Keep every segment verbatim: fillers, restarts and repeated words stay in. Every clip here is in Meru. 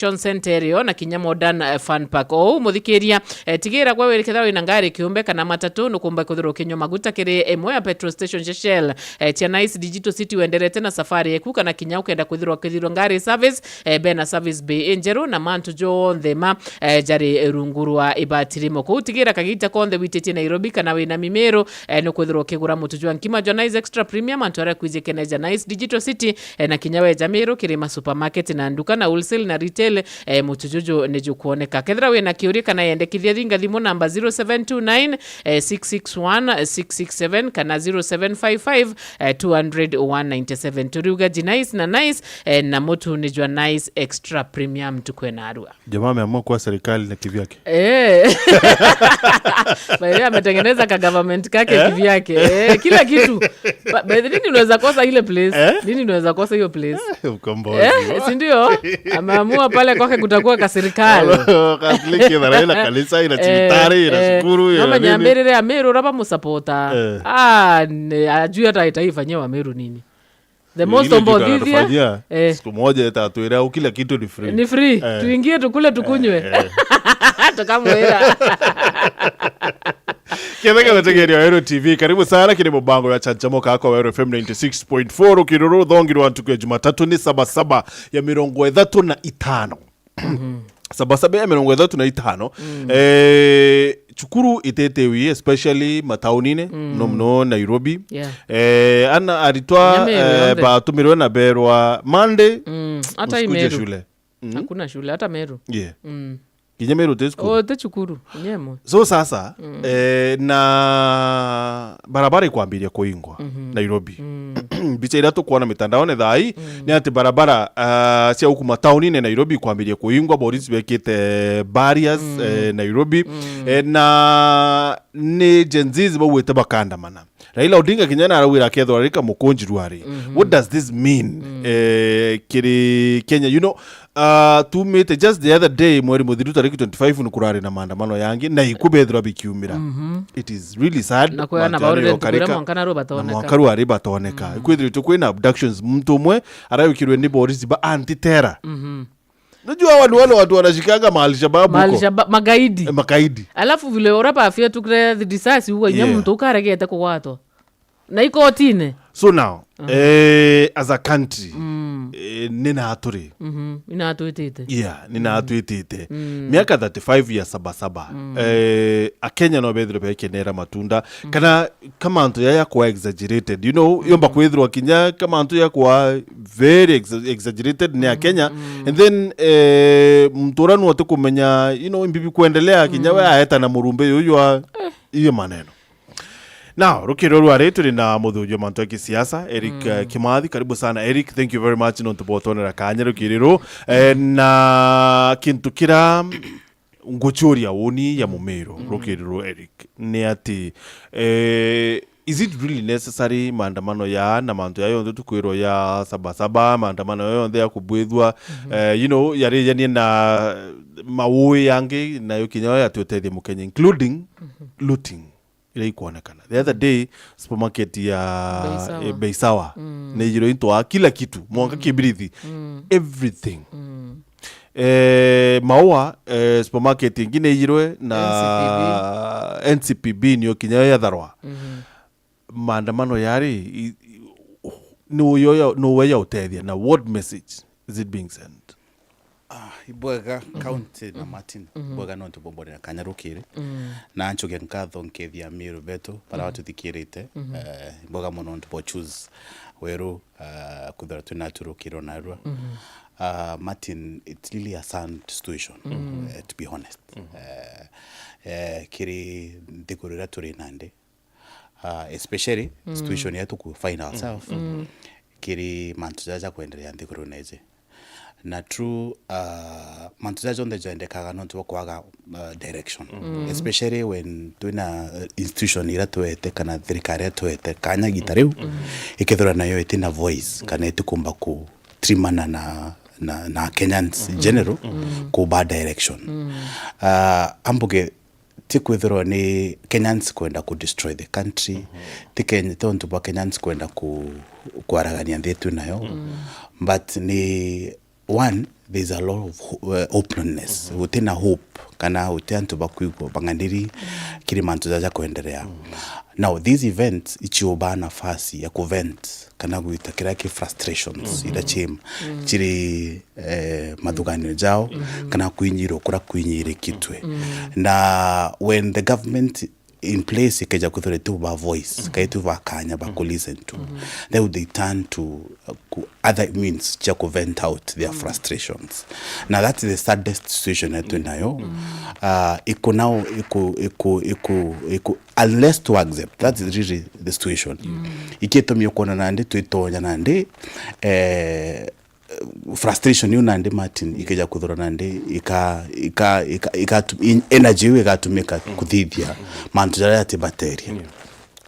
Center irio na kinya Modern, eh, Fun Park. O uu muthikiria, eh, tigira gwe wiri kethira wina ngari kiumbe kana matatu, nukumba kwithirwa ukinywa maguta kiri imwe ya petrol station cia Shell, eh, cia Nice Digital City wenderete na safari eku, kana kinya ukenda kwithirwa ukithirwa ngari service, eh, bena service bay injeru na mantu jonthe ma, eh, jari rungu rwa ibati rimo. Kuu tigira kagita konthe wititie Nairobi kana wina Mimiru, eh, nukwithirwa ukigura mutu jwa nkima jwa Nice Extra Premium, antu aria kwijikene ja Nice Digital City, eh, na kinya weja Miru kiri ma supermarket na nduka na wholesale na retail, eh, mutu juju ni jukwoneka. Kethira wina kiuria kana yendekithia, thinga thimu namba zero seven two nine, eh, six six one, six six seven kana zero seven five five, eh, two hundred one ninety seven. Turiuga ji Nice na Nice, eh, na mutu ni jwa Nice Extra Premium tukwena arua. Jamaa ameamua kuwa serikali na kivyake. Eh. By the way, ametengeneza ka government kake Eh? kivyake. Eh, kila kitu. Ba- by the way, nini unaweza kosa ile place? Eh? Nini unaweza kosa hiyo place? Eh, ukombozi. Eh, si ndio? Ameamua pale kwake kutakuwa ka serikali. Katoliki ina Raila, kanisa ina Eh, cibitari, ina eh. Cukuru, No ina nini. Manyambirire Amiru uraba musapota. Eh. Ah, ne, ajui hata itaifanyia wa Miru nini. The most Ile kitu ombothithia. Anatufanyia, Eh. siku moja itatwira au kila kitu ni free. Ni free. Eh. Tuingie tukule tukunywe. Eh, eh. Tukamwira. Kethega wetegeria Weru T V, karibu sana kiri mubango ya Chanchamoka ako Weru F M ninety six point four, ukiruru thongi rwa ntuku ya Jumatatu ni saba saba ya mirongo ithatu na itano. Saba saba ya mirongo ithatu na itano. Eh, cukuru itete wi, especially mataunine, muno muno Nairobi. Yeah. Eh, ana aritwa, Kinya Meru eh, yonthe. Batumirwe na berwa Monday, Mm, hata hii msikuje Meru. Shule. Mm. Hakuna shule, hata Meru. Yeah. Mm. Kinya Meru te school. Oh, te cukuru, nyemo. So sasa, eh, na barabara ikwambiria kuingwa Nairobi. Mbicha iria tukwona mitandaone thaa ii ni ati barabara, ah, cia guku mataunine Nairobi ikwambiria kuingwa, borisi bekite barriers, eh, Nairobi. Eh, na ni Gen Zs bauite bakandamana. Raila Odinga kinya naraugire akethwa rika mukunji rwari. What does this mean, eh, kiri Kenya? You know, uh, tumite just the other day, mweri muthiru, tariki twenty-five, ni kurari na maandamano yangi, na iku bethirwa bikiumira. It is really sad. Na kwena mantu ba yani already yokarika, tukwira mwanka na rwo na batoneka. Mwanka rwari batoneka. Kwithiritwe kwina abductions, muntu umwe arayukirwe ni borisi ba anti-terror. Unajua hawa ni wale watu wanashikanga ma Al-Shabaab huko. Ma Al-Shabaab, magaidi. Eh, magaidi. Alafu vile uraba afia tukire risasi huwa inya Yeah. muntu ukaregete kugwatwa. Na ikotine. So now, eh, as a country, eh, nina aturi. Mhm. Ina atwitite. Yeah, nina atwitite. Miaka thirty-five ya saba saba. Eh, Akenya no bethire bekenera matunda. Kana kamantu yaya kwa exaggerated, you know, yomba kwithirwa kinya kamantu ya kwa very exa-, exaggerated ni Akenya. And then, eh, mtu ura nu ati kumenya, you know, imbibi kuendelea kinya we aeta na murumbe yuyu a iyo maneno. Now, rukiro rwari turi na muthuji wa mantu ya kisiasa, Eric, eh, Kimathi. Karibu sana, Eric. Thank you very much nontu bwa utonera kanya rukiri ru. Eh, na kintu kira nguchuria uni ya Mumiru, rukiri ru, Eric, ni ati, eh, is it really necessary maandamano ya na mantu ya yonthe tukwirwo ya saba saba, maandamano ya yonthe ya kubwithwa, eh, you know, yarijanie na maui yangi, nayo kinya yo yatutethia Mukenya, including looting iria ikwonekana. The other day, supermarket ya Bei Sawa. Eh, Bei Sawa, ni ijirwe into wa kila kitu, mwanka kibirithi, everything. Eh, Maua, eh, supermarket ingi ni ijirwe na N C P B. N C P B niyo kinya yo yatharwa. Maandamano yari, i-, i-, ni uyo ya, ni uwe ya utethia, na what message is it being sent? Ah, ibwega County na Martin, ibwega nontu bwa mbonera kanya rukiri. Na nchuke nkatho nkethia Amiru betu, bara batuthikirite. Eh, ibwega mono nontu bwa choose Weru, ah, kwithira twina turukiro narua. Ah, Martin, it's really a sad situation, eh, to be honest. Eh, eh, kiri nthiguru iria turi nandi, ah, especially situation yetu ku find ourselves, kiri mantu jaja ja kuendelea nthiguru neje. Na true, ah, mantu jaja jonthe jaendekaga nontu bwa kwaga, ah, direction. Especially when twina, ah, institution iria twete kana thirikari iria twete kanya gita riu, ikethirwa nayo itina voice kana itikumba ku trimana na, na, na Kenyans in general, kuba direction. Ah, ambuge ti kwithirwa ni Kenyans kwenda ku destroy the country, ti Kenya, ti untu bwa Kenyans kwenda ku-, kwaragania nthi yetu nayo, but ni one, there's a lot of ho-, uh, hopelessness. Gutina hope, kana guti antu bakwigua bang'aniri kiri mantu jaja kwenderea. Now, these events ichiubaa nafasi ya kuvent kana gwita kiria ki frustrations ira chim chiri, eh, mathuganio jao, kana kwinyirwo kura kwinyirikitwe. Na when the government in place ikeja kwithirwa ituba voice, kana ituba kanya ba ku listen to, then they turn to, uh, ku-, other means cia ku vent out their frustrations. Na that's the saddest situation yetu nayo. Uh, iku now, iku, iku, iku, iku, unless to accept, that is really the situation. Ikitumi ukwona nandi twitonya nandi, eh, frustration iu nandi, Martin, ikeja kwithirwa nandi ika, ika, ika, ikatu-, in-, energy iu igatumika kuthithia mantu jaria jatibateria.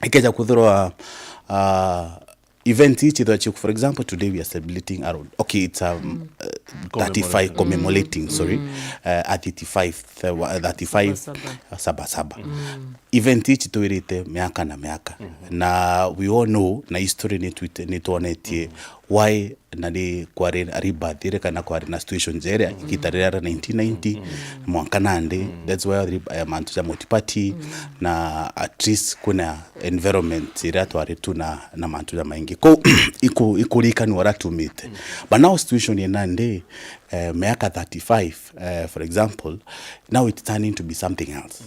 Ikeja kwithirwa, uh, event ici thwa chiku, for example, today we are celebrating around, okay, it's, um, uh, thirty-five, commemorating, sorry, uh, a thirty-five, uh, thirty-five Sabasaba. Event ici twirite miaka na miaka. Na we all know, na history ni twite-, ni twonetie why na ni kwari a rebirth iri kana kwari na situation jeria igita riria ria nineteen ninety mwanka nandi. That's why ri-, eh, mantu ja multiparty na at least kuna environment iria twari tu na, na mantu ja maingi. Ko iku-, ikurikanwa uria tumite. But now situation ye nandi, eh, miaka thirty-five, eh, for example, now it's turning to be something else.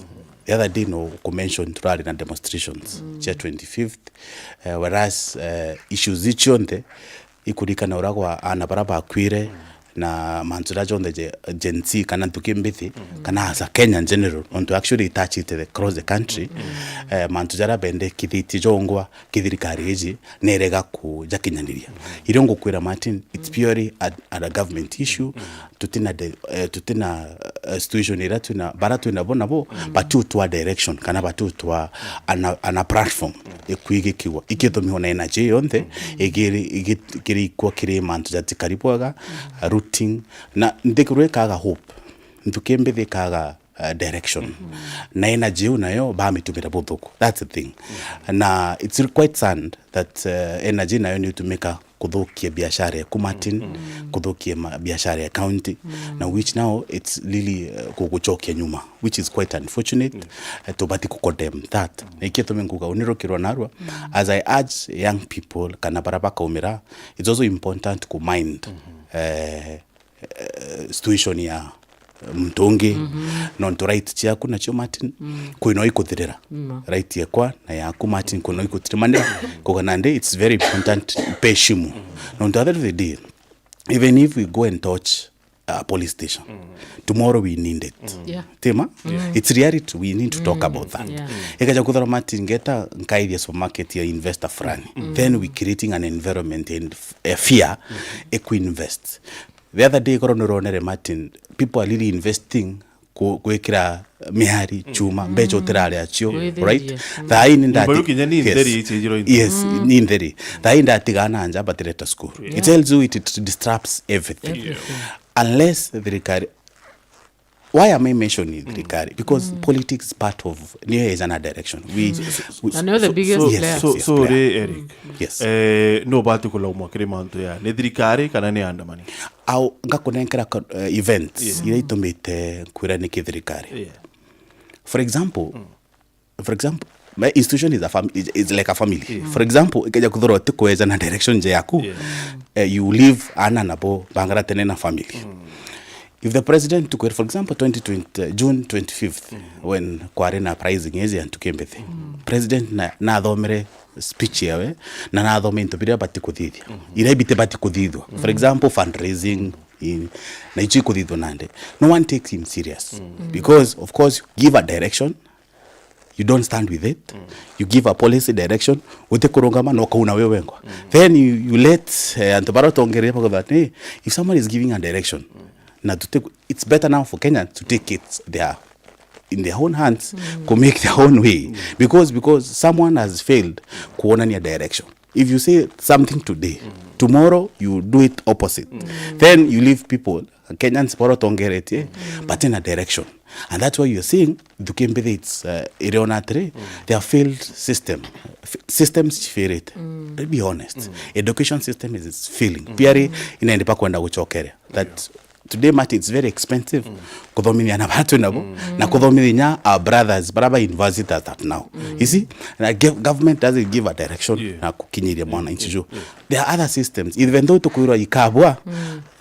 The other day, no, ku mention turari na demonstrations cia twenty-fifth, eh, whereas, eh, issues icionthe ikurikana uria gwa ana bara bakwire na mantu jaria jonthe je-, Gen Z kana nthuki mbithi, kana as a Kenya in general, nontu actually itachite the, across the country, eh, mantu jaria bendekithitie jongwa kithirikari iji nerega kujakinyaniria. Irio ngukwira, Martin, it's purely a, a government issue. Tutina de-, eh, tutina, eh, situation iria twina, bara twina bo nabo, batiutwa direction, kana batiutwa ana, ana platform ikwigikigwa. Ikitumi ona energy yonthe igiri-, igiri-, igirikwa kiri mantu jatikari bwega, routing, na nthikuru ikaga hope, nthuki mbithi ikaga, uh, direction. Na energy iu nayo bamitumira buthuku. That's the thing. Na it's quite sad that, uh, energy nayo niutumika kuthukia biashara yaku, Martin, kuthukia ma-, biashara ya county, na which now it's really, uh, kugucokia nyuma, which is quite unfortunate. Uh, tubati ku condemn that. Na ikio tumi nguga unirukirwa narua, as I urge young people, kana bara bakaumira, it's also important ku mind, uh, eh, situation ya, eh, muntu ungi. Nontu right ciaku nacio, Martin, kwina ikuthirira. Right yakwa na yaku, Martin, kwina ikuthirimanira. Kuga nandi, it's very important mpe shimu. Nontu at the end of the day, even if we go and torch a police station, tomorrow we need it. Yeah. Tima? It's reality, we need to talk about that. Yeah. Ikaja kuthora, Martin, ngeta nkaithia supermarket ya investor fulani. Then we creating an environment and f-, a fear, ikuinvest. The other day, korwo nironere, Martin, people are really investing ku-, gwikira mihari, chuma, mbeca utiraria acio, right? Thaa ii ni ndati-, kinya ni ntheri ici ijiro into. Yes, ni ntheri. Thaa ii ndatiga na nja, batireta cukuru. It tells you it, it disrupts everything. Everything. Unless thirikari, why am I mentioning thirikari? Because politics is part of, niyo ejana direction. We, we, na niyo the biggest player. So, so, so, yes, yes, so, player. Ri, Eric. Yes. Eh, no bati kulaumwa kiri mantu ya, ni thirikari kana ni andamani? Au, ngakunenkera ka-, eh, events iria itumite kwira ni kithirikari. Yeah. For example, for example, my institution is a fam-, is, is like a family. Yeah. For example, ikeja kuthora uti kwejana direction je yaku, eh, you leave ana nabo bangara tene na family. If the president took it, for example, twenty twenty, uh, June twenty-fifth, when kwari na uprising iji ya Ntuki Mbithi, president na, nathomere speech yawe, na nathome into biria bati kuthithia. Iria biti bati kuthithwa. For example, fundraising, i-, na ichi kuthithwa nande. No one takes him serious. Because, of course, you give a direction, you don't stand with it. You give a policy direction, uti kurungama na ukauna we wengwa. Then you, you let, eh, antu bara utongereria bakuthwa, hey, if someone is giving a direction, na to take, it's better now for Kenyans to take it their, in their own hands, ku make their own way. Because, because someone has failed kuonania direction. If you say something today, tomorrow you do it opposite. Then you leave people, Kenyans bara utongeretie, but in a direction. And that's why you're seeing Ntuki Mbithi, it's, uh, iriona atiri, they have failed system. F-, systems failed. Let's be honest. Education system is, is failing. Purely inaenda pa kwenda gucokeria. That today, Martin, it's very expensive kuthomithia ana baria twi nabo, na kuthomithia inya our brothers baria ba university at now. You see, na gov-, government doesn't give a direction, yeah, na kukinyiria mwananchi juu. There are other systems, even though tukwirwa ikabua,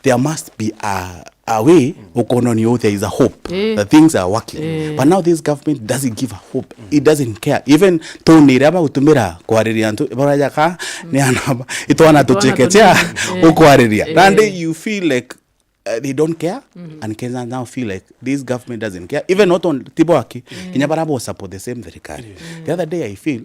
there must be a, a way ukononia there is a hope, eh, that things are working. Eh. But now this government doesn't give a hope. It doesn't care. Even tone iria bagutumira kwariria antu, baraja ka ni ana, itwana tuchekechea, eh, ukwariria. Eh. Nandi you feel like, uh, they don't care, and Kenyans now feel like this government doesn't care. Even not on Tibwaki, kinya bara bo support the same thirikari. The other day I feel,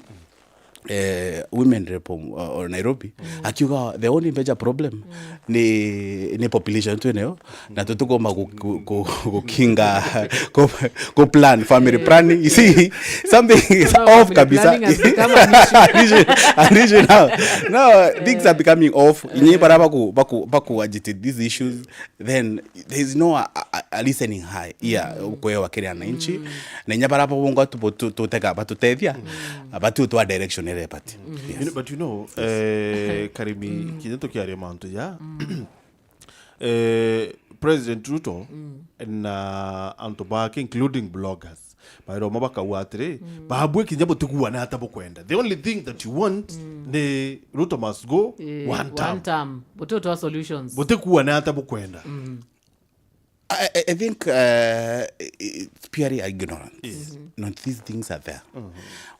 eh, women rep on, uh, on Nairobi, akiuga the only major problem ni, ni population tu nayo, na tutukoma ku, ku, ku, kukinga, ku, ku plan family planning. You see, something is off kabisa. Planning has become an issue. An issue, an issue now. No, things are becoming off. Inyi bara baku, baku, baku agitate these issues, then there is no a, a, a listening high ear, mm, kwewa kiri ananchi. Mm. Na inya bara babongwa tu, tu, tutega batutethia, mm, batu twa direction ere pati. Mm. Yes. You know, but you know, eh, Karimi, mm, kinya tukiaria mantu ja, mm, eh, President Ruto, mm, na antu bake, including bloggers, bairoma bakauga atiri, mm, babwe kinya butikuana ata bukwenda. The only thing that you want, mm, ni Ruto must go, eh, one term. One term. Buti utwa solutions. Butikuana ata bukwenda. Mm. I, I, I think, uh, it's purely ignorance. Yes. Mm-hmm. Not these things are there. Mm-hmm.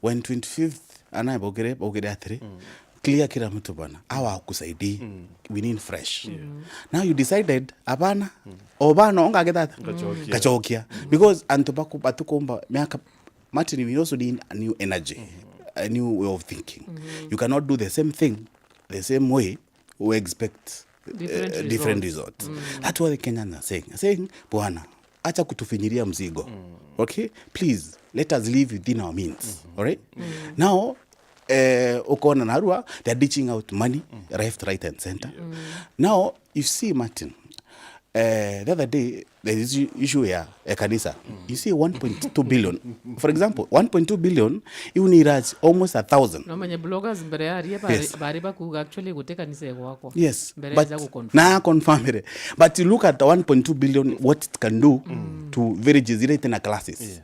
When twenty-fifth, ana bogere, bogere atiri, mm, clear kila mtu bana, awa akusaidii. Mm. We need fresh. Yeah. Mm-hmm. Now you decided, abana, mm, obana, onga getata. Ngachokia. Ngachokia. Mm-hmm. Because antu baku, batukumba, miaka, Martin, we also need a new energy, mm-hmm, a new way of thinking. Mm-hmm. You cannot do the same thing, the same way, we expect, different, uh, different results. Results. Mm. That's what the Kenyans are saying. Saying, bwana, acha kutufinyiria mzigo. Mm. Okay? Please, let us live within our means. Mm-hmm. All right? Mm. Now, eh, ukona narua, they're ditching out money, mm, left, right, and center. Yeah. Mm. Now, you see, Martin, eh, the other day, there is issue ya, ya kanisa. Mm. You see one point two billion. For example, one point two billion, you need almost a thousand. No menye bloggers mbere ya aria bari, yes, bari bakuga actually guti kanisa igwakwa. Yes, mbere but ya guconfirm. Na confirm ere. But you look at the one point two billion, what it can do, mm, to villages iria itina classes. Yeah.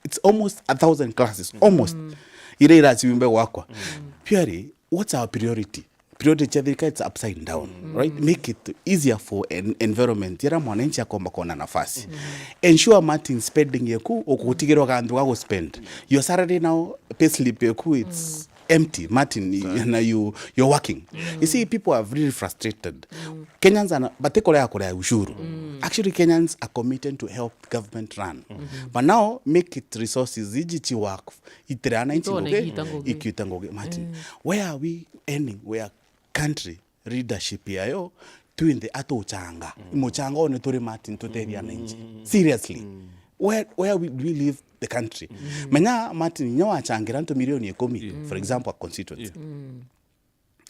It's almost a thousand classes, almost. Mm. Iria iraciumbe gwakwa. Mm. Purely, what's our priority? Priority cia thirikari, it's upside down, mm, right? Make it easier for an environment, yara mwananchi akomba kuona nafasi. Mm. Ensure, Martin, spending yeku, ukutigirwa kantu ga guspend. Your salary now, payslip yeku, it's, mm, empty, Martin, na you, you're working. Mm. You see, people are really frustrated. Mm. Kenyans are not, batikorea kurea ushuru. Mm. Actually, Kenyans are committed to help government run. Mm-hmm. But now, make it resources iji chi work, itire ananchi ngugi, ikiuta ngugi, Martin. Mm. Where are we ending? Where country leadership yayo, twinthe atuchanga. Mm. Imuchanga one turi, Martin, tutethia ananchi. Mm. Seriously. Mm. Where, where we, do we leave the country? Mm. Menya, Martin, inya wachangira antu milioni ikumi, yeah, for example, a constituency. Yeah. Mm.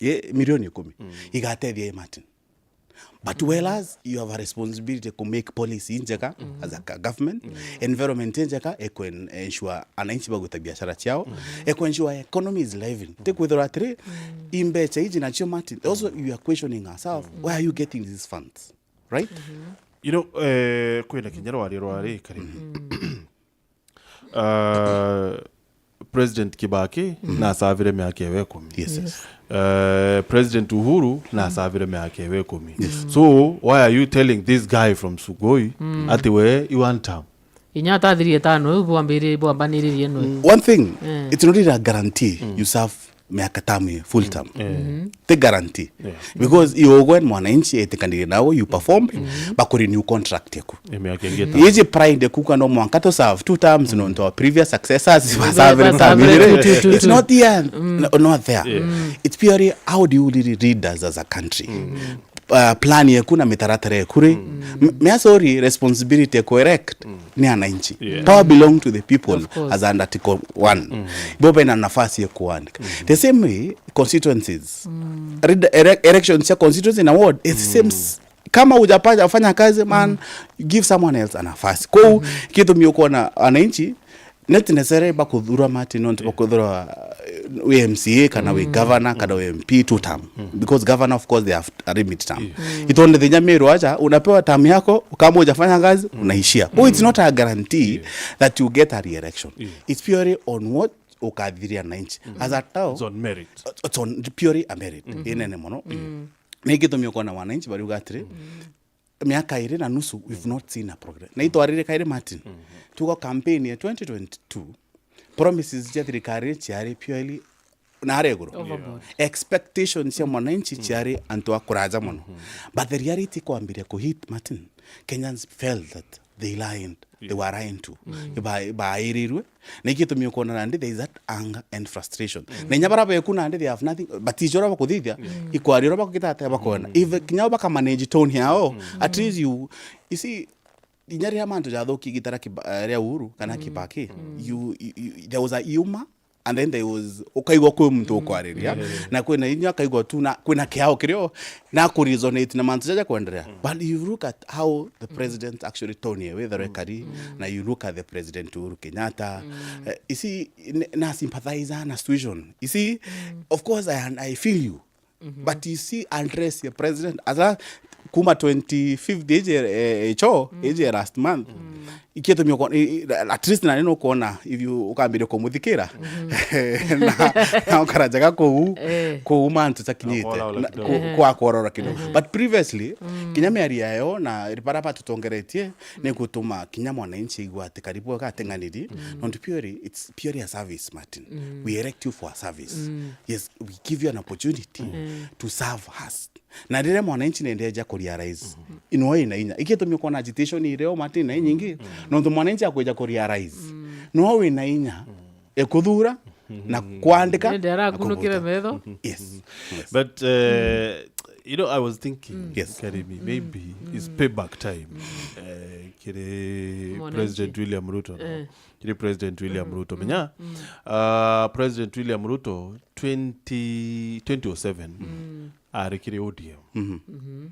Ye, milioni ikumi. Mm. Igatethia i, Martin. But, mm, well as you have a responsibility to make policy njega, mm, as a government, mm, environment njega, e ku en-, ensure ananchi baguta biashara ciao, mm, e ku ensure economy is living. Ti kwithirwa atiri, mm, imbecha iji nacio, Martin. Also, you are questioning ourselves, mm, where are you getting these funds? Right? Mm-hmm. You know, eh, kwina kinya rwari rwari, Karimi. Mm. Uh, President Kibaki, mm, nasavire miaka ewe ikumi. Yes, yes. Uh, President Uhuru nasavire miaka ewe ikumi. Yes. So, why are you telling this guy from Sugoi, mm, ati we i one term? Inya atathirie tano, iu bwambiri-, bwambaniririe nwe. Mm. One thing, eh, it's not really a guarantee, mm, you serve miaka tamu, full term. Mm. Ti guarantee. Yeah. Because you, when mwananchi etikanire nawe, you perform, mm, bakurenew contract yaku. Iji pride yaku kana mwanka to serve two terms, mm, nontu our previous successors, mm, ba serve term igiri. Two, two, two, it's not here, mm, no, not there. Yeah. Mm. It's purely how do you really lead us as a country? Mm. Uh, plan yeku na mitaratara yeku ri. Mm. M-, mea sorry, responsibility ya kuelect, mm, ni ananchi. Yeah. Power belong to the people. Of course. As under article one. Mm. Bo bena nafasi ya kuandika. Mm. The same way, constituencies. Mm. Red-, ele-, elections ya constituency na ward, it's, mm, same s-, kama hujapata fanya kazi, man, mm, give someone else a nafasi. Kwa hiyo, mm, kitu mi uko na ananchi, not necessarily bakuthura Martin, not, yeah, bakuthura, uh, wi M C A, kana wi governor, kana wi M P two term. Because governor, of course, they have a remit term. Itonde thinya Meru aja, unapewa term yako, kama hujafanya kazi, unaishia. Oh, it's not a guarantee that you get a re-election. It's purely on what ukathiria na nchi. As a town, it's on merit. It's on purely a merit. Inene mono. Na igitumi ukona wananchi bariuga atiri, miaka iri na nusu, we've not seen a progress. Na itwarire kairi, Martin. Tuga campaign ya twenty twenty-two, promises cia thirikari ciari purely na aria iguru. Overboard. Expectations cia mwananchi ciari antu a kuraja mono. But the reality kwambiria ku hit, Martin, Kenyans felt that they lied. They were lied to. Iba-, ibairirwe. Na ikitumi ukona nandi there is that anger and frustration. Na inya bara beku nandi they have nothing, but ijo ura bakuthithia, ikwari ura bakugita atia bakona. If kinya baka manage tone yao, at least you, you see, inya riria mantu jathuki gitara kiba-, eh, ria Uhuru kana Kibaki, you, you, you, there was a humor, and then there was, ukaigua kwi muntu ukwariria, na kwina inya akaigua tu, na kwina kiao kirio, na ku resonate na mantu jaja kwenderea. But you look at how the president actually tone ewe the rekari, na you look at the president Uhuru Kenyatta, eh, you see, n-, na sympathize na situation. You see, of course, I, I feel you. But you see, address ya president, asa kuma twenty-fifth ije, eh, icho, ije last month. Ikietumia uko-, i-, i-, at least nani nukuona, if you ukambiria kumuthikira, na, na ukara njaga kuu, Eh. kuu mantu takinyite. Akoraura Na, kidogo. ku-, kwa korora kidogo. But previously, kinya miario yayo na bara batutongeretie, ni gutuma kinya mwananchi aigua ati karibu agateng'aniri. Nontu purely, it's purely a service, Martin. We elect you for a service. Yes, we give you an opportunity to serve us. Na riria mwananchi nende eja ku realize, no ina inya. Ikitumi ukona agitation irio, Martin, na inyingi. Nontu mwananchi akwija ku realize, no wina inya, ekuthura, na kwandika, Nende na arakunukire kumuta. metho. Yes. Yes. But, uh, you know, I was thinking, Yes. Karimi, maybe it's payback time. Uh, kiri Mwananchi. President William Ruto, no? Eh. Kiri President William Ruto. Menya, uh, President William Ruto, twenty, twenty oh seven, ari kiri O D M.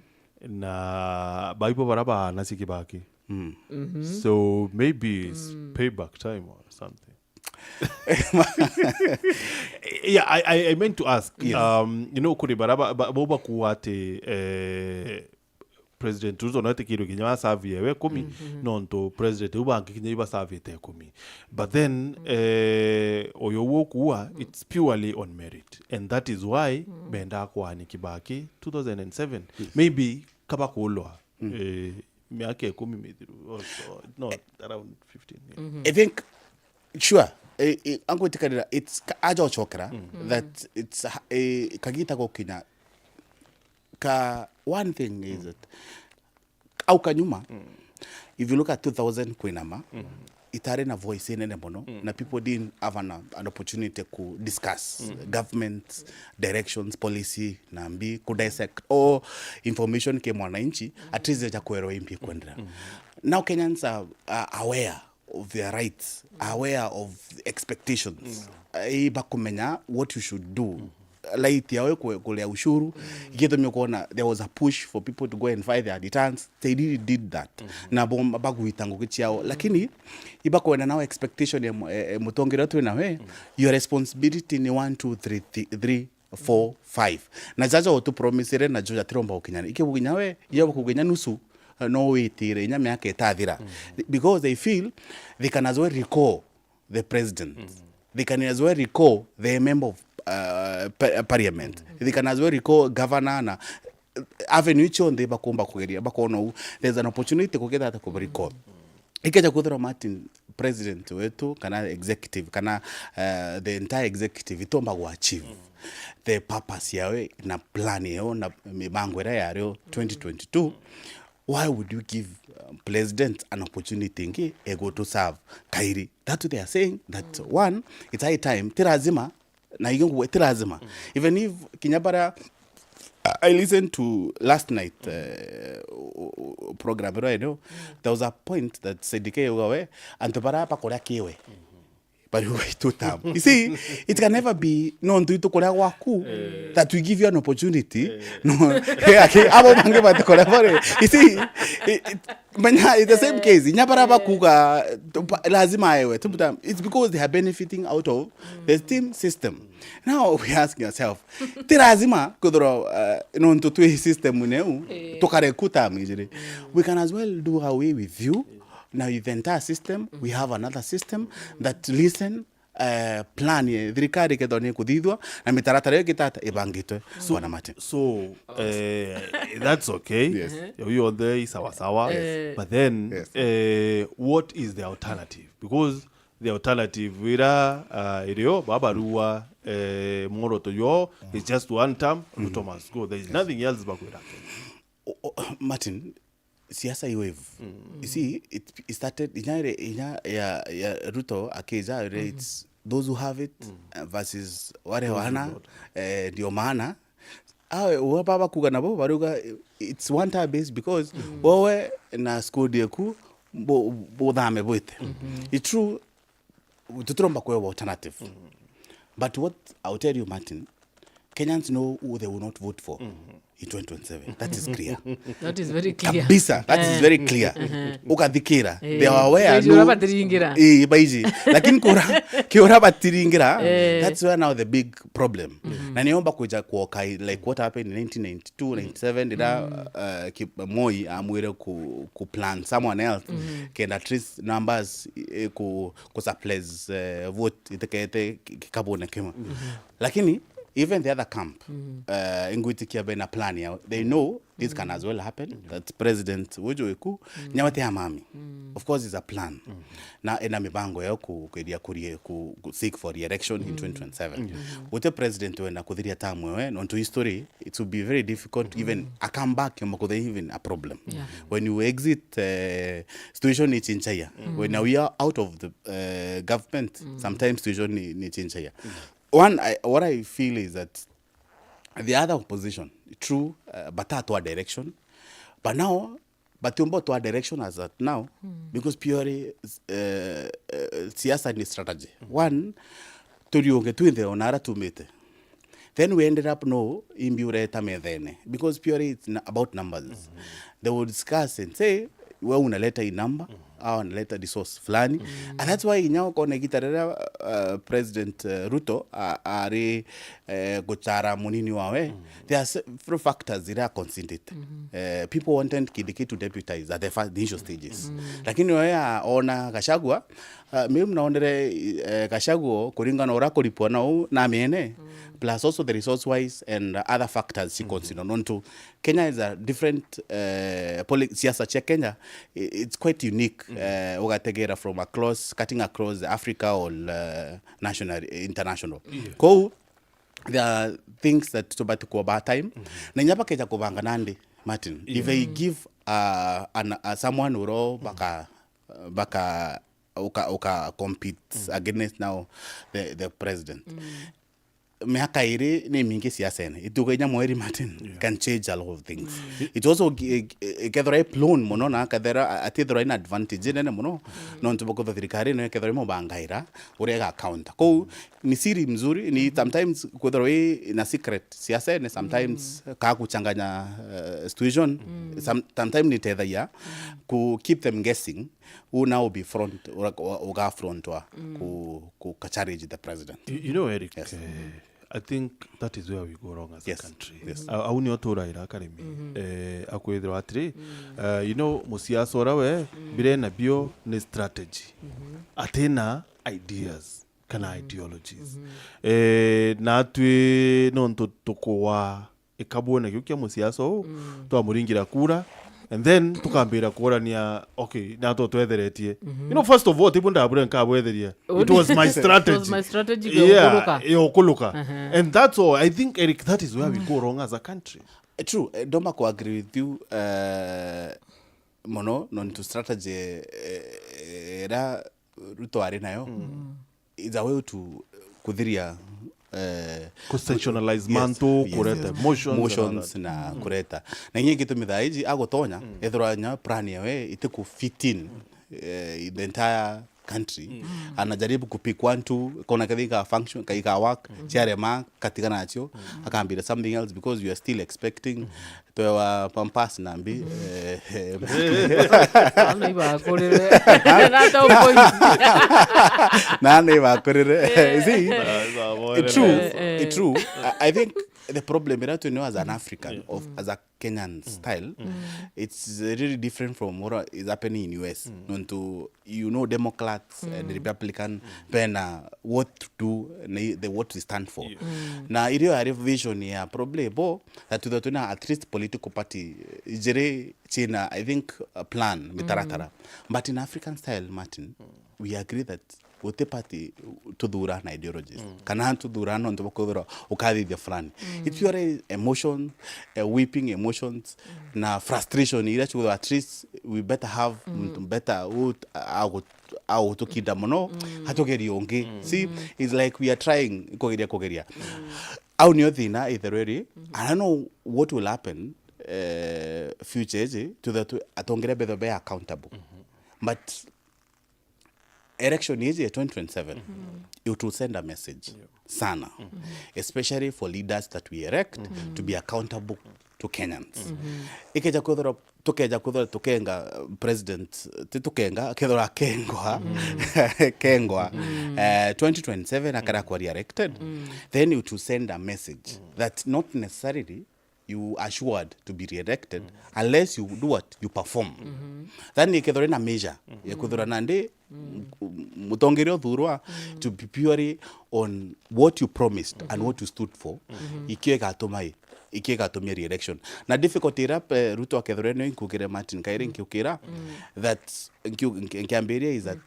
Na baibo bara baana si Kibaki. So maybe it's payback time or something. Yeah, I, I, I meant to ask, Yes. um, you know, kuri bara ba, ba, bo bakuwa ati, eh, President Ruto no etikirwe kinya wa serve ewe ikumi, nontu president u bangi kinya iba servite ikumi. But then, eh, uyu wu kuwa, it's purely on merit. And that is why bendaa kwani Kibaki two thousand and seven. Maybe kaba kulwa, eh, miaka ikumi mithiru, or, or, no, around fifteen, yeah. I think, sure, eh, eh, angwitikanira, it's ka-, aja uchokera, that it's, eh, kagita gukinya ka, one thing is that au kanyuma, if you look at two thousand kwinama, itari na voice inene mono, na people didn't have an, an opportunity ku discuss government directions, policy, na mbi, ku dissect all information ke mwananchi, at least ja kwerwa imbi kwendera. Now Kenyans are, are aware of their rights, aware of expectations. Eh, bakumenya what you should do. Right yawe ku-, kuria ushuru, igitumi kuona there was a push for people to go and file their returns. They really did that. Na bo-, bagwita ngugi ciao. Lakini, ibakwenda nao expectation ya mu-, eh, eh, mutongeria twina we, your responsibility ni one, two, three, thi-, three, four, five. Na jaja utupromisire na jo jatiromba gukinyana. Ikigukinya we, iyo bakuginya nusu, eh, no witire inya miaka itathira. Because they feel they can as well recall the president. They can as well recall the member of, uh, pa-, parliament. They can as well recall governor na, uh, avenue cionthe bakumba kugeria, bakona u, there's an opportunity kugetha ata ku recall. Ikeja kwithirwa Martin, president wetu, kana executive, kana, uh, the entire executive itomba gu achieve the purpose yawe na plan yayo na mibango iria yario twenty twenty-two, why would you give, uh, president an opportunity ingi ego to serve kairi? That they are saying that one, it's high time, ti lazima, na ingi nguwe, ti lazima. Even if kinya bara, I listened to last night, uh, program iro eneo, there was a point that Said K uga we, antu bara bakuria kiwe. Bari two term. You see, it can never be, no, ntu itu kuria gwaku, that we give you an opportunity. No, yeah, okay, abo bangi bati kuria bari. You see, it, it, menya, it's the same case. Inya bara bakuga, tu-, pa-, lazima ewe, two term. It's because they are benefiting out of the team system. Now we ask yourself, ti lazima kwithirwa, uh, nontu twi system neu, eh, tukare ku term ijiri. We can as well do away with you, na with the entire system, we have another system that listen, uh, plan ye thirikari ikethwa ni kuthithwa, na mitaratara iyo ikitata ibangitwe. So, Bwana Martin. So, eh, that's okay. Yes. Iyo yonthe i sawa sawa. Yes. But then, yes, eh, what is the alternative? Because the alternative ira, uh, irio babarua, eh, mworoto yo is just one term, Ruto must go. There is nothing else bakwira Kenya. O-, o-, Martin, siasa i wave. You see, it, it started inya ire, inya ya, ya Ruto akija ire, it's those who have it, uh, versus wale wana, eh, ndio maana awe uwa baba kuga nabo baruga, it's one time base because wewe na squad yaku bo-, bothame bwite. It's true, tutiromba kwewa alternative. But what I'll tell you, Martin, Kenyans know who they will not vote for in twenty twenty-seven. That is clear. That is very clear. Kabisa, that is very clear. Ukathikira. Eh, they are aware, baiji no, ura batiringira. Eh, baiji. Lakini kura, kiura batiringira, eh, that's where now the big problem. Na niomba kuja kuoka, like, what happened in nineteen ninety-two, ninety-seven, ira, uh, Kip-, Moi amwire ku, ku plan someone else, kenda at least numbers, eh, ku, ku suppress, eh, vote itekete ki-, kikabune kimwe. Lakini even the other camp, uh, ingwitikia bena plan yao. They know this can as well happen, that president uju iku, nyawe te amami. Of course, it's a plan. Na ena mibango yao ku-, kwedia kurie-, ku-, ku seek for re-election in twenty twenty-seven. Gute president wenda kuthiria term ewe, nontu history, it would be very difficult even a comeback, yomba kuthe even a problem. When you exit, eh, situation ni chinchaya. When we are out of the, eh, government, sometimes situation ni, ni chinchaya. One, I, what I feel is that the other opposition, true, uh, batatwa direction, but now, batiumba twa direction as at now, because purely, uh, uh, siasa ni strategy. One, turiunge twinthe ona ara tumite. Then we ended up no imbi ureta methene, because purely it's n-, about numbers. They will discuss and say, we unaleta hii number, au analeta resource fulani. And that's why inya ukona igita riria, uh, President, uh, Ruto a-, ari, eh, guchara munini wawe, there are several factors iria considered. Eh, people wanted Kindiki to deputize at the first initial stages. Lakini we aona Gachagua, uh, mimi naonere, eh, Gachagua kuringana uria kuripwa na u na miene, plus also the resource wise and other factors she consider. Nontu Kenya is a different, eh, poli-, siasa cia Kenya, i-, it's quite unique, eh, ugategera from across, cutting across Africa or, eh, national, international. Kou, there are things that tubati kuoba time. Na inya bakeja kubanga nandi, Martin, if they give, uh, an, uh, someone uro baka, baka, uka, uka compete against now the, the president. Miaka iri ni mingi siasene. Ituga inya mweri, Martin, can change a lot of things. It also gi-, i-, ikethirwa i prone muno na akethirwa, atithirwa ina advantage nene muno. Nontu bukutha thirikari no ikethirwa imubangaira uria iga counter. Kou ni siri mzuri, ni sometimes kwithirwa i na secret siasene, sometimes ka kuchanganya, uh, situation, some-, sometimes ni tethagia ku keep them guessing. Who now be front, ura-, uga front wa ku, ku ka challenge the president. You, you know, Eric, eh, I think that is where we go wrong as a country. Yes. Au nio turaira Karimi. Eh, akwithirwa atiri, eh, you know, musiasa ura we, bire na bio ni strategy. Atina ideas kana ideologies. Eh, natwi nontu tukuwa ikabwona kiu kia musiasa uu, twamuringira kura, and then tukambira kurania, okay, natwe twetheretie. You know, first of all, tibu ndabure nkabwetheria. It was my strategy. It was my strategy. Yeah, ya ukuluka. And that's all. I think, Eric, that is where we go wrong as a country. Eh, true. Eh, ndoma ku agree with you, eh, muno, nontu strategy, eh, ira Ruto ari nayo is a way to kuthiria, eh, ku sensationalize mantu, yes, kureta emotions, emotions na kureta. Na ingi gitumi thaa iji agutonya, ethirwa nya plan yawe itiku fit in, eh, in the entire country. Anajaribu kupick one, two, kona kathi ka function, ka, ka work, ciarema, katiga nacio, akambira something else because you are still expecting twewa pampers na mbi, eh, eh, Ana ibakurire. Nata upointi. Nana ibakurire. You see, it's true. Eh, eh. It's true. I, I think the problem iria twinayo as an African, of, as a Kenyan style, it's really different from what is happening in U S. Nontu, you know, Democrats and Republican, bena what to do, na the, what we stand for. Na irio yari vision ya probably bo, that tuthe twina at least political party ijiri cina, I think, a plan, mitaratara. But in African style, Martin, we agree that guti party tuthura na ideologies. Kana tuthura nontu bwa kwithirwa ukathithia fulani. It's your emotion, uh, weeping emotions, na frustration iria cikwithirwa at least we better have muntu better who agu-, agutukinda mono, hatugerie ungi. See, it's like we are trying kugeria, kugeria. Au nio thina ithereri, I don't know what will happen, eh, future iji, tuthe tu-, atongeria betho be accountable. But election iji ya twenty twenty-seven, it will send a message sana, especially for leaders that we elect to be accountable to Kenyans. Ikeja kwithirwa, tukeja kwithirwa tukenga, uh, president, ti tukenga, kethirwa akengwa, kengwa, eh, twenty twenty-seven akara kwa re-elected, then it will send a message that not necessarily you assured to be re-elected unless you do what? You perform. Then ikethirwa na measure ya kwithirwa nandi m-, mutongeria uthurwa to be purely on what you promised and what you stood for, ikio igatuma i-, ikio igatumia re-election. Na difficulty iria, eh, Ruto akethirwa nio inkugire Martin Kairi nkiukira that nkiu-, nki-, nkiambiria is that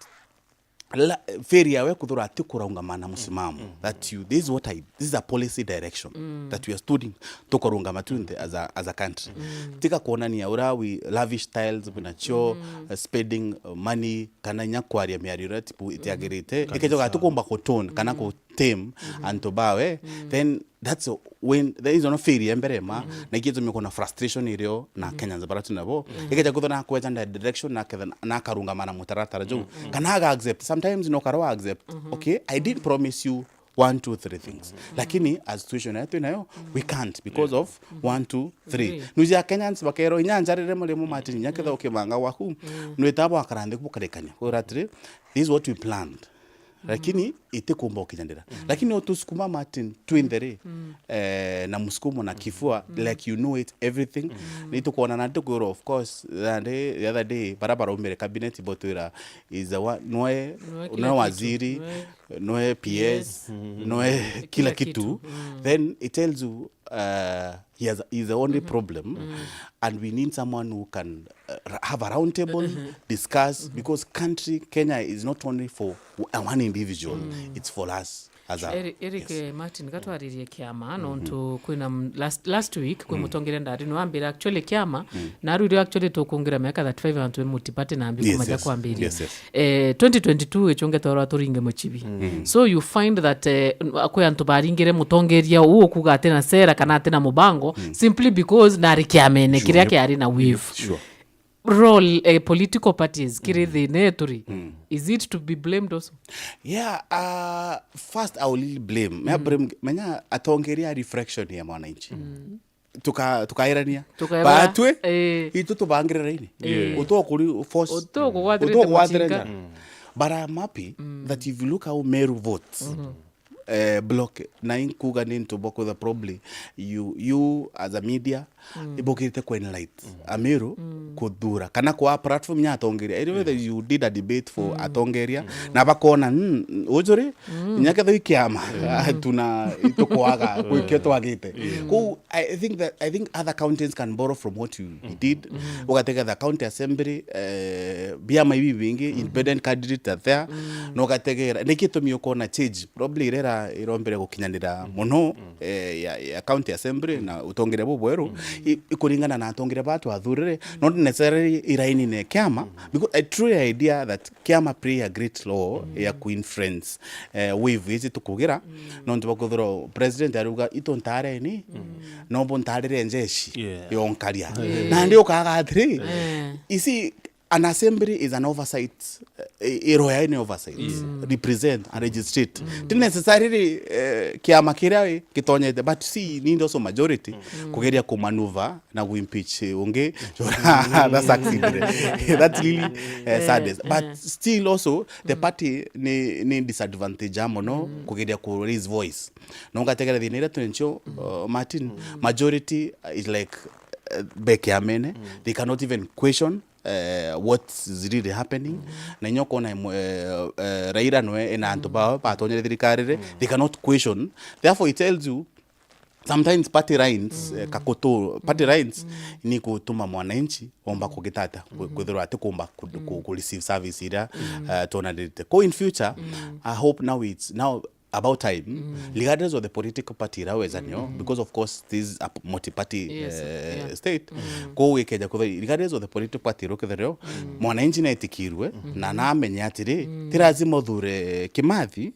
la, failure we kuthura ati kuraungama na musimamo that you, this is what I, this is a policy direction that we are stooding, tukarungama tunthe as a, as a country. Tiga kuonania uria we lavish styles bwinacio, uh, spending, uh, money, kana inya kwaria miario iria tipu-, itiagirite. Ikejoga tukumba ku tone kana ku tame antu bawe, then that's when there is no failure mbere ma, na ikitumi kuna frustration irio na Kenyans bara twinabo. Ikeja kwithirwa na kweja na direction na ketha na akarungama na mutaratara juu. Kana aga accept. Sometimes no karawa accept. Okay, I did promise you one, two, three things. Lakini as situation yetu inayo, we can't because of one, two, three. Three. Nuja Kenyans bakero inya njarire murimo Martin, inya ketha ukimanga waku, nwitabo akaranthi kukarikania. Kwira atiri, this is what we planned. Lakini itikumba ukinyanira. Lakini utusukuma Martin twinthe ri, eh, na musukumo na kifua, like you know it everything. Nitukwona na tukwirwa, of course, the day, the other day, bara baraumire cabinet botwira is the one, noe, noe kila kitu, waziri, noe P S, noe kila kitu. Then it tells you, uh, he has, he's the only problem, and we need someone who can, uh, r-, have a round table, discuss, because country Kenya is not only for w-, uh, one individual, it's for us as a, Eric, Eric, yes. Eh, Martin, gatwaririe kiama, nontu kwina m-, last, last week kwi mutongeria ndari no ambira actually kiama, na riu actually tukungira miaka thirty-five antu be multiparty na ambi kumaja kwambiria. Yes, yes. Eh, twenty twenty-two ichunge torwa turinge muchibi. So you find that, eh, kwi antu baringire mutongeria uu ukuga ati na sera kana ati na mubango, simply because nari kiamene kiria kiari na wave. Sure. Role, eh, political parties kiri thina etu ri, is it to be blamed also? Yeah, uh, first I will really blame. Menya blame, menya atongeria reflection ya mwananchi. Tuka-, tukairania. Tukairana. Batwe, eh, itu tubangire raini. Eh. Utokuri force. Utokugwatirite muchinga. But I'm happy that if you look how Meru votes, eh, block, na inkuga ni ntu bwa kwitha probably you, you as a media, ibukirite ku enlight Ameru kuthura kana kwa platform ya atongeria. Either whether you did a debate for atongeria, na bakona, mm, ujuri, inya ketha i kiama, tuna itukwaga kwikio twagite. Ku, I think that, I think other counties can borrow from what you did. Ugategetha county assembly, eh, biama ibi bingi, independent candidate are there, na ugategera. Niki itumi ukona change? Probably irera irombere gukinyanira muno, eh, ya, ya county assembly na utongeria bubweru, i-, ikuringana na atongeria ba twathurire, not necessarily iraini ne kiama, because I truly idea that kiama play a great role ya ku influence, eh, wave iji tukugira, nontu bakwithirwa president ariuga, "Itu ntareni, no bo ntarire njeshi yonkaria." Nandi ukaga atiri, isi an assembly is an oversight, eh, iroya ni oversight, represent and legislate. Ti necessarily, eh, kiama kiria wi gitonyete, but see, ni ndo so majority kugeria kumaneuver na kuimpeach ungi, that succeeded. That's really, eh, saddest. But still also, the party ni, ni disadvantage ya mono kugeria ku raise voice. Na ungategera thina iria turi ncio, uh, Martin, majority is like, uh, beke amene. They cannot even question, uh, what is really happening. Na inya ukona imwe, uh, uh, Raila nwe ena antu bao batonyere thirikari ri, they cannot question. Therefore, it tells you sometimes party lines, eh, kakutu, party lines ni kutuma mwananchi omba kugitata, ku-, kwithirwa ati kumba ku-, ku-, ku receive service iria, eh, twonanirite. Ko in future, I hope now it's now about time, regardless of the political party iria wezanio, because of course this is a p-, multi-party, eh, state. Ko gikeja kwithirwa, regardless of the political party iria ukithirio, mwananchi netikirwe, na namenye atiri, ti lazima uthure Kimathi,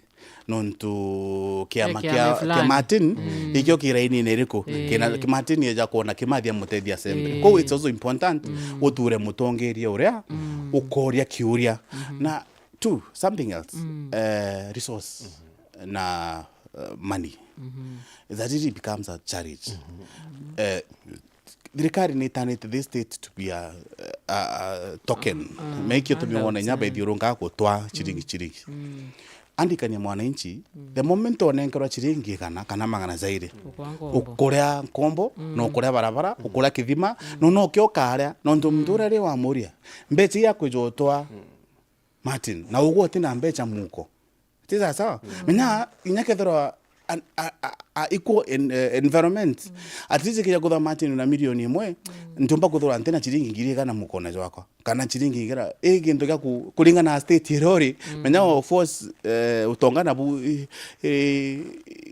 nontu kiama kia, kia Martin, ikio ki raini-ini iriku? Kina Martin eja kwona Kimathi amutethia assembly. Kou it's also important uthure mutongeria uria ukoria kiuria. Na two, something else, eh, resource na, eh, money. That really becomes a challenge. Eh, thirikari ni itanite this state to be a, a, a token. Mekio tumiwona inya baithiurunga gutwa chiringi, chiringi. Andikania mwananchi, the moment onenkerwa chiringi igana kana magana jairi, ukuria nkombo, na ukuria barabara, ukuria kithima, na no kio ukaria, nontu muntu uria ri wamuria, mbecha iria akwija utwa, Martin, na ugwe uti na mbecha muko. Ti sawa sawa. Menya, inya kethirwa an, a, a, a equal en, eh, environment. At least kija kuthoma ati na milioni imwe, ntiumba kuthura ntina chiringi ngiri igana mukone jwakwa. Kana chiringi igana, i gintu gia ku-, kuringana na state iria uri. Menya of course, eh, utonga nabu i, i,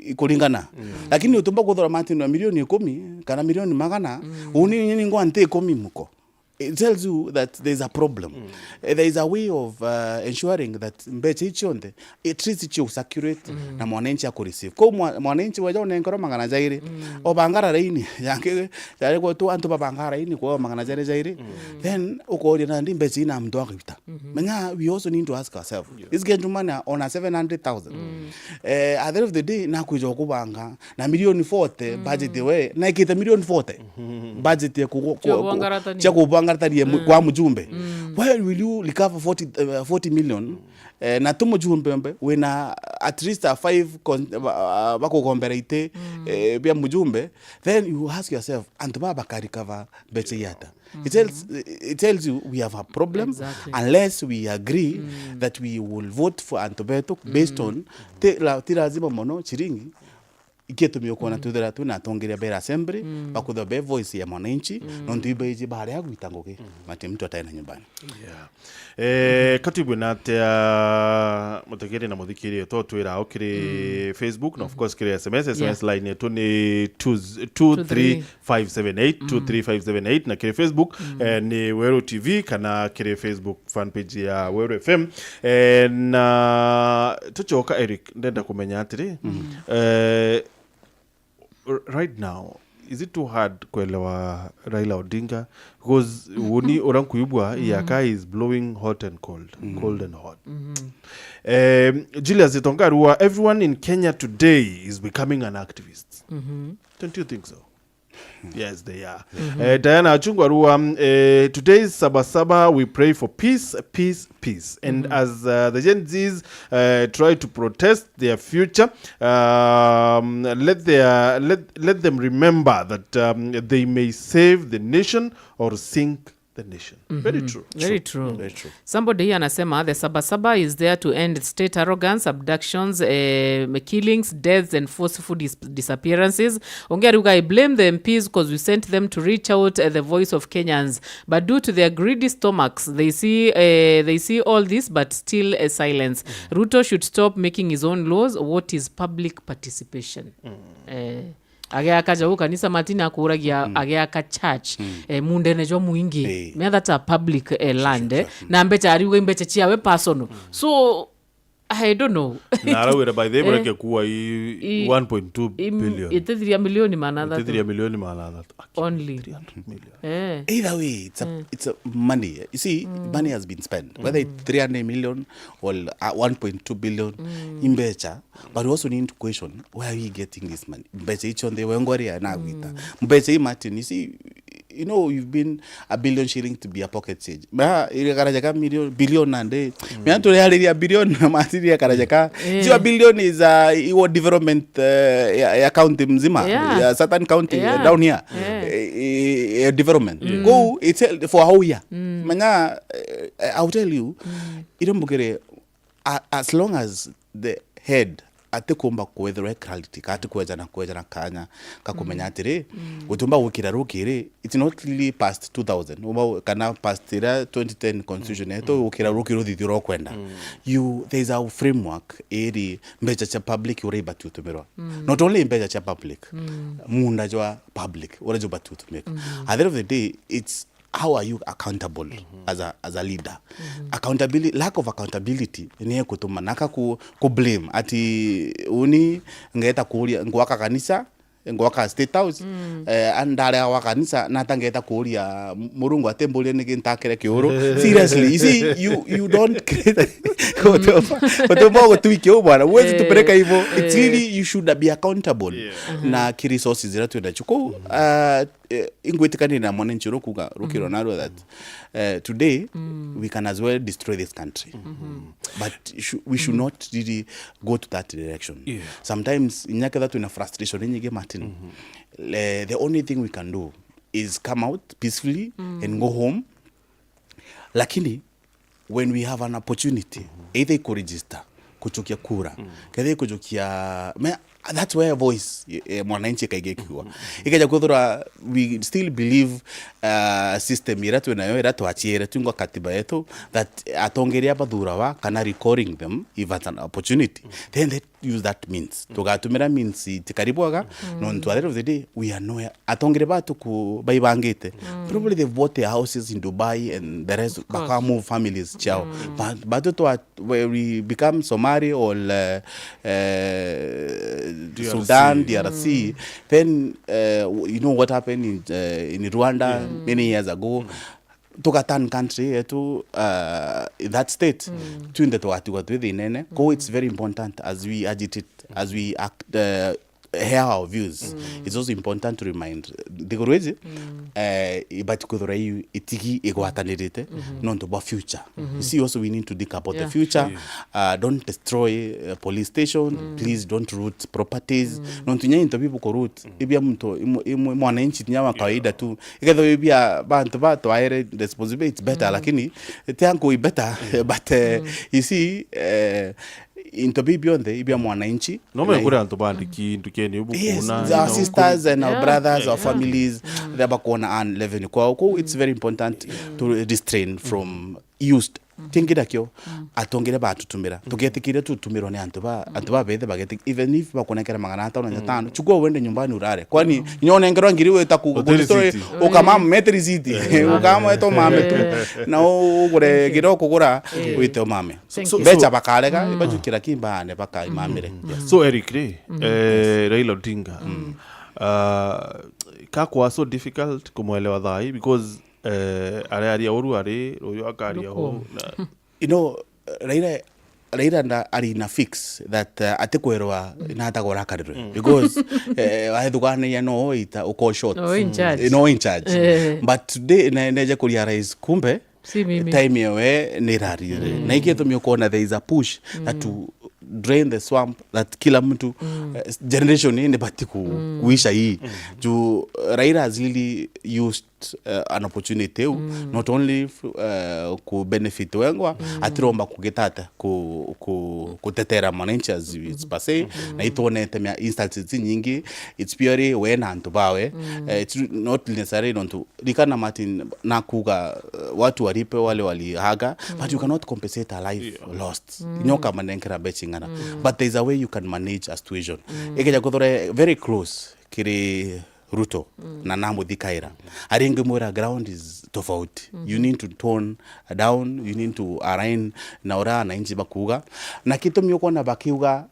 ikuringana. Lakini utumba kuthura mati na milioni ikumi, kana milioni magana, uni ni ngwa nti ikumi muko. It tells you that there is a problem. Eh, there is a way of, uh, ensuring that mbecha icio nthe, at least icio circulate na mwananchi aku receive. Kwa mwa-, mwananchi weja unenkerwa magana jairi, obangara raini, yangi, jari kwa tu antu babangara raini kwa magana jairi jairi, then ukoria nandi mbecha ina mtu akita. Menya, we also need to ask ourselves, this gentleman on a seven hundred thousand, eh, at the end of the day, nakwija kubanga na milioni forty budget we, na ikite milioni forty budget ya kugo-, cia ku-, ku-, kubangaratania. Cia kubangaratania mu-, kwa mujumbe. Where will you recover forty, uh, forty million? Eh, na tu mujumbe mbe, wina at least a five con-, ba-, bakugombera ite, eh, bia mujumbe, then you ask yourself, antu baba baka recover mbecha iata? It tells, it tells you we have a problem unless we agree that we will vote for antu betu based on, ti la-, ti lazima mono chiringi. Ikitumi ukona twithira twina atongeria bera assembly, bakwithirwa be voice ya mwananchi, nontu ibeiji baria gwita ngugi, mati mtu atae na nyumbani. Yeah. Eh, katibu na atia mutegeri na muthikiri to twira o kiri Facebook, na of course kiri S M S, S M S line yetu ni two, two three five seven eight, two three five seven eight, na kiri Facebook, eh, ni Weru T V, kana kiri Facebook fan page ya Weru F M. Eh, na tucoka, Eric, ndenda kumenya atiri, eh, r-, right now, is it too hard kuelewa Raila Odinga? Because woni ura nkuibwa, yaka is blowing hot and cold, cold and hot. Eh, Julius Itonga arua, everyone in Kenya today is becoming an activist. Don't you think so? Yes, they are. Eh, Diana Achungwa arua, eh, today's Saba Saba, we pray for peace, peace, peace. And as, uh, the Gen Zs, uh, try to protest their future, um, let their, let, let them remember that, um, they may save the nation or sink the nation. Very true. Very true. Very true. Somebody here anasema the Saba Saba is there to end state arrogance, abductions, eh, killings, deaths and forceful dis-, disappearances. Ungi ariuga, I blame the M Ps 'cause we sent them to reach out, eh, the voice of Kenyans. But due to their greedy stomachs, they see, eh, they see all this but still, eh, silence. Ruto should stop making his own laws. What is public participation? Eh, ageaka jau kanisa, Martin akuragia, ageaka church, eh, mundene jwa mwingi. Eh. Mea that's a public, eh, land, eh. Na mbecha ariuga imbecha ciawe personal. So, I don't know. Na araugire by the way, mureke kuwa i- i- one point two billion. Itithiria milioni magana athatu. Itithiria milioni magana athatu. Aki- Only. Three hundred million. Eh. Either way, it's a, it's a money. You see, money has been spent. Whether it's three hundred million or uh, one point two billion, imbecha, but we also need to question, where are we getting this money? Mbecha icio nthe wengwa ria na gwita. Mbecha i Martin, you see, you know, you've been a billion shilling to be a pocket change. Ma, ile karaja ka million, billion na nde. Mea turiariria billion na Martin ile karaja ka. Eh. Sio billion is a, iwo development, uh, ya, ya county mzima. Yeah. Ya certain county, uh, down here. Yeah. Eh, eh, eh, development. Go, it's a- for a whole year. Manya, eh, I'll tell you, ile mbugire, a- as long as the head atikumba kwethirwa clarity, ka atikwejana kwejana kanya ka kumenya atiri, gutumba gukira rukiri, it's not really past two thousand, uba kana past ira twenty ten constitution yetu, gukira rukiri uthithio rwa kwenda. You, there is a framework iri mbecha cia public uria ibati utumirwa. Not only mbecha cia public, munda jwa public uria jubati utumika. At the end of the day, it's how are you accountable as a, as a leader? Accountability, lack of accountability ni ekutuma naka ku, ku blame ati uni ngeta kuria ngwaka kanisa, ngwaka State House, eh, andare wa kanisa nata ngeta kuria Murungu atemburia niki ntakire kiuru. Seriously, you see, you, you don't create utumba gutui kiu bwana, uwezi tupeleka hivyo. It's really, you should be accountable na ki resources ira twina chuku. Uh, eh, ingwitikania na mwananchi uria kuga rukiro narua that, eh, today we can as well destroy this country, but sh we should not really go to that direction. Sometimes inya ketha twina frustration inyingi, Martin, eh, the only thing we can do is come out peacefully and go home. Lakini when we have an opportunity, either ikuregister kuchukia kura, ketha ikuchukia me, that's where voice eh, mwananchi kaige kiwa. Ikeja kuthura, we still believe uh, system ira twinayo, ira twachiere twingwa katiba yetu, that atongeria bathurawa kana recalling them if at an opportunity, then they use that means. Tugatumira means itikari bwaga, nontu at the end of the day we are nowhere. Atongere batu ku baibangite. Probably they've bought their houses in Dubai and the rest, baka move families chao. But batu twa, where we become Somali or uh, uh, Sudan, D R C, then uh, you know what happened in, uh, in Rwanda many years ago. Tugaturn country yetu uh, that state, twinthe tugatigwa twi thinene. Kou it's very important as we agitate, as we act, uh, hear our views. It's also important to remind thiguru iji eh, ibati kwithirwa iu itigi igwatanirite nontu bwa future. You see, also we need to think about the future. Uh, don't destroy uh, police station, please don't root properties. Nontu nya into bibu ku root ibia muntu imwe, imwe mwananchi nya wa kawaida tu. Ikethirwa ibia bantu ba twaere responsibility, it's better, lakini ti anku i better, but uh, you see uh, into biu bionthe ibia mwananchi. No mekure antu bandiki ndukeni ubu. Yes, our sisters and our brothers, our families, they bakuona an revenue kwao. Kou it's very important to restrain from used. Tingi nakio atongere batutumira, tugetikire tutumirwa ni antu ba, antu ba bethe bageti, even if bakunengera magana atano na atano, chukua uende nyumbani urare. Kwani inya unengerwa ngiri wita ku, ukamama mete risiti, ukama eto mame tu, na ugure ngiri ukugura wite umame. Thank you. Mbecha bakarega, ibajukira kimbaane bakaimamire. So Eric ri, eh, Raila Odinga, uh, kakwa so difficult kumwelewa thai because eh, arearia uru ari ruyu akaria hu. You know, Raila, Raila nda ari na fix that uh, atikwerwa na atagora akarirwe because eh, aethuganagia no ita uko short. No in charge. Eh, no in charge. But today ne, neje ku realize kumbe si mimi. Time yewe ni rarire na ikitumi ukona there is a push that to drain the swamp, that kila mtu eh, generation ni bati ku, kuisha hii juu Raila has really used uh, an opportunity iu not only uh, ku benefit wengwa atiromba kugitata ku, ku, kutetera mwananchi as it's per se. Na itwonete mia instances nyingi, it's purely we na antu bawe. Uh, it's not necessarily nontu rikana Martin nakuga uh, watu walipe wale walihaga, but you cannot compensate a life lost. Nyoka manenkera mbechi ng'ana, but there's a way you can manage a situation. Ikeja kuthore very close kiri Ruto, na namuthikaira. Aringi mwira ground is tofauti. You need to tone down, you need to align na uria ananchi bakuuga. Na gitumi ukwona bakiuga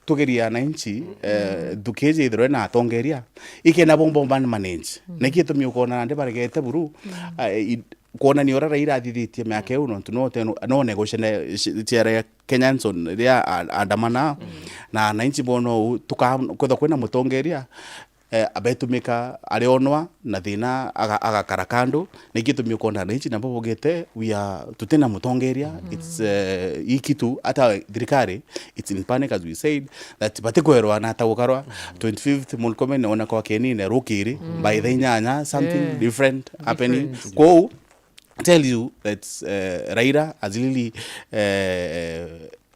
tugeria ananchi, eh, nthuki iji ithirwe na atongeria, ikena bomba bomba ni manage. Na gitumi ukwona nandi baregete buru, eh, i-, kwonania uria Raila athithitie miaka iu, nontu no te-, no negotiate ciara Kenyans on ria a-, andamana, na ananchi bono u, tuka-, kwethwa kwina mutongeria, eh, abetumika arionwa na thina aga-, agakara kando, na gitumi ukwona ananchi nabo bugite, we are, tutina mutongeria, it's, eh, ii kitu, ata thirikari, it's in panic, as we said, that batikwerwa na ata gukarwa, twenty-fifth Murkomen one kwa kenine rukiri, by the inyanya, something different happening. Kwou, tell you that, eh, Raila has really, eh,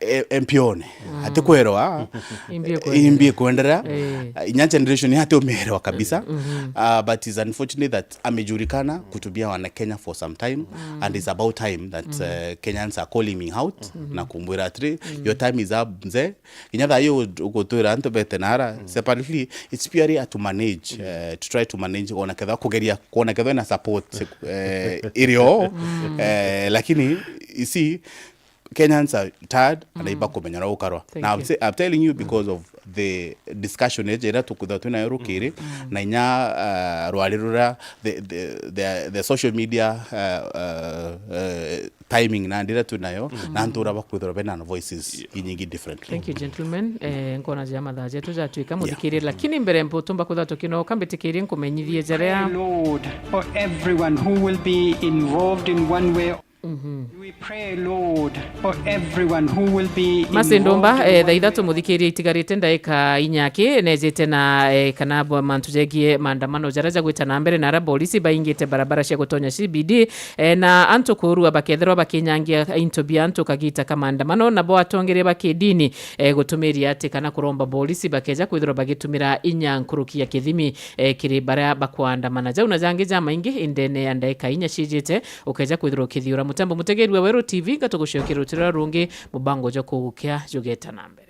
eh, M P one. Atikwerwa, Imbie kuendelea. Imbie kuendelea. Eh. Inya generation yake umeelewa kabisa. Uh, but it's unfortunate that amejulikana kutumia wana Kenya for some time, and it's about time that, uh, Kenyans are calling him out na kumwira atiri, your time is up, mzee. Kinya thaa hii ugutwira antu bete nara, separately, it's purely to manage, eh, to try to manage, ona kethwa kugeria, kuona kethwa na support, eh, irio. Eh, lakini, you see, Kenyans are tired and ibakumenya na gukarwa. Now, I'm say-, I'm telling you because of the discussion iji iria tukwithirwa twinayo rukiri, na inya, uh, rwari ruria the, the, the, the social media, uh, uh, uh, timing nandi iria twinayo, na antu uria bakwithirwa bena voices inyingi differently. Thank you, gentlemen. Eh, nkona ja mathaa jetu jatwika muthikiriri, lakini mbere mputumba kwithirwa tukinoka, mbitikirie nkumenyithie jaria. Lord, for everyone who will be involved in one way. We pray, Lord, for everyone who will be Masi Ndumba, involved in eh, thaa one ithatu way. Muthikiria itigarite ndaika inya aki nejite na, eh, kana bwa mantu jegie maandamano jaria jagwita na mbere na aria borisi baingite barabara cia gutonya C B D, eh, na antu kurua bakethirwa bakinyangia into bia antu kagita ka maandamano, nabo atongeria ba kidini, eh, gutumiria ati kana kuromba borisi bakeja kwithirwa bagitumira inya nkuruki ya kithimi, eh, kiri baria bakwandamana. Jau na jangi jamaingi indene ya ndaika inya cijite, ukeja kwithirwa ukithiura mutambo mutegerua Weru T V, ngatugucokeria ruti ruria rungi, mubango jwa kugukia jugeta na mbere.